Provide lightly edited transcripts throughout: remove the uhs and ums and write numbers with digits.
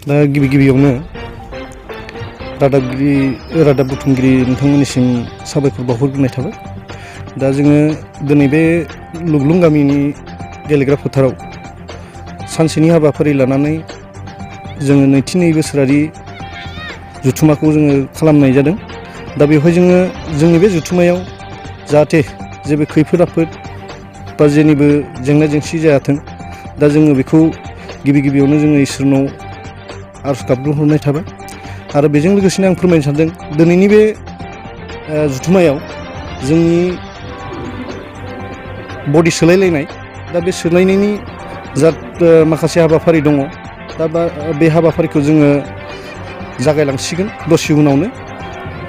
दा गिबियावनो रादाब बुथुमगिरि नोंथांमोननिसिम साबायखर बावहरग्रोनाय थाबाय। दा जोङो दिनै बे लुग्लुं गामिनि गेलेग्रा फोथाराव सानसेनि हाबाफारि लानानै जोङो नै बोसोरारि जुथुमाखौ जोङो खालामनाय जादों। दा बेवहाय जोङो जोंनि बे जुथुमायाव जाहाथे जेबो खैफोद आफोद बा जेनिबो जेंना जेंसि जायाथों, दा जोङो बेखौ गिबियावनो जोङो इसोरनाव आरज गाबहरनाय थाबाय। आरो बेजों लोगोसेनो आं फोरमायनो सानदों दिनैनि बे जुथुमायाव जोंनि बडि सोलायलायनाय, दा बे सोलायनायनि जा माखासे हाबाफारि दङ, दा बे हाबाफारिखौ जोङो जागायलांसिगोन दसे उनावनो।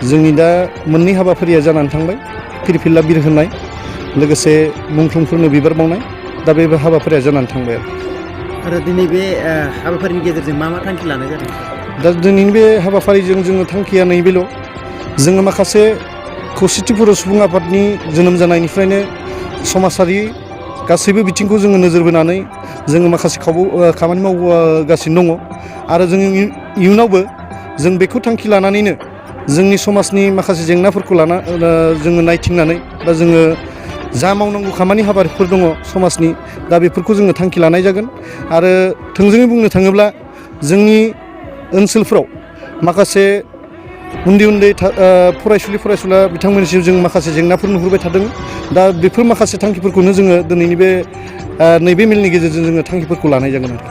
जोंनि दा मोननै हाबाफारिया जानानै थांबाय, फिरफिला बिरहोनाय लोगोसे मुंख्लंफोरनो बिबार बावनाय। दा बे हाबाफारिया जानानै थांबाय आरो दिनै बे हाबाफारिनि गेजेरजों मा थांखि लानाय जादों? दा दिनैनि बे हाबाफारिजों जोङो थांखिया नैबेल', जोङो माखासे खौसेथि बर' सुबुं आफादनि जोनोम जानायनिफ्रायनो समाजारि गासैबो बिथिंखौ जोङो नोजोर बोनानै जोङो माखासे खामानि मावगासिनो दङ। आरो जोङो इयुनावबो जों बेखौ थांखि लानानैनो जोंनि समाजनि माखासे जेंनाफोरखौ लाना जोङो नायथिंनानै बा जोङो जा मावनांगौ खामानि हाबाफोर दङ समाजनि, दा बेफोरखौ जोङो थांखि लानाय जागोन। आरो थोंजोङै बुंनो थाङोब्ला जोंनि ओनसोलफ्राव माखासे उन्दै फरायसुला बिथांमोननिसिम जों माखासे जेंनाफोर नुहुरबाय थादों। दा बेफोर माखासे थांखिफोरखौनो जोङो दिनैनि बे नैबे मेलनि गेजेरजों जोङो थांखिफोरखौ लानाय जागोन आरो।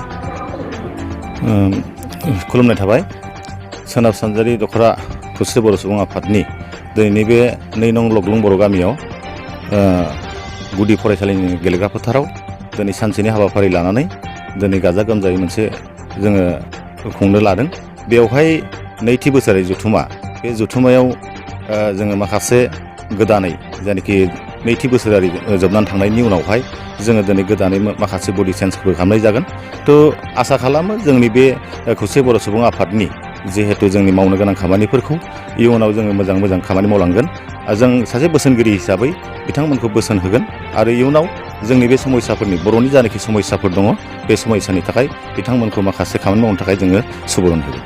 खुलुमनाय थाबाय। सोनाब सानजारि दख'रा खौसे बर' सुबुं आफादनि दिनैनि बे 2 नं लग्लुं बर' गामियाव गुदि फरायसालिनि गेलेग्रा फोथाराव दिनै सानसेनि हाबाफारि लानानै दिनै गाजा गोमजायै मोनसे जोङो खुंनो लादों। बेवहाय नैथि बोसोरारि जुथुमा, बे जुथुमायाव जोङो माखासे गोदानै जायनाखि नैथि बोसोरारि जोबनानै थांनायनि उनावहाय जोङो दिनै गोदानै माखासे बडि चेन्जबो खालामनाय जागोन। थ' आसा खालामो जोंनि बे खौसे बर' सुबुं आफादनि जिहेथु जोंनि मावनो गोनां खामानिफोरखौ इयुनाव जोङो मोजां खामानि मावलांगोन। जों सासे बोसोनगिरि हिसाबै बिथांमोनखौ बोसोन होगोन आरो इयुनाव जोंनि बे समयसाफोरनि बर'नि जानाखि समयसाफोर दङ, बे समयसानि थाखाय बिथांमोनखौ माखासे खामानि मावनो थाखाय जोङो सुबुरुन होगोन।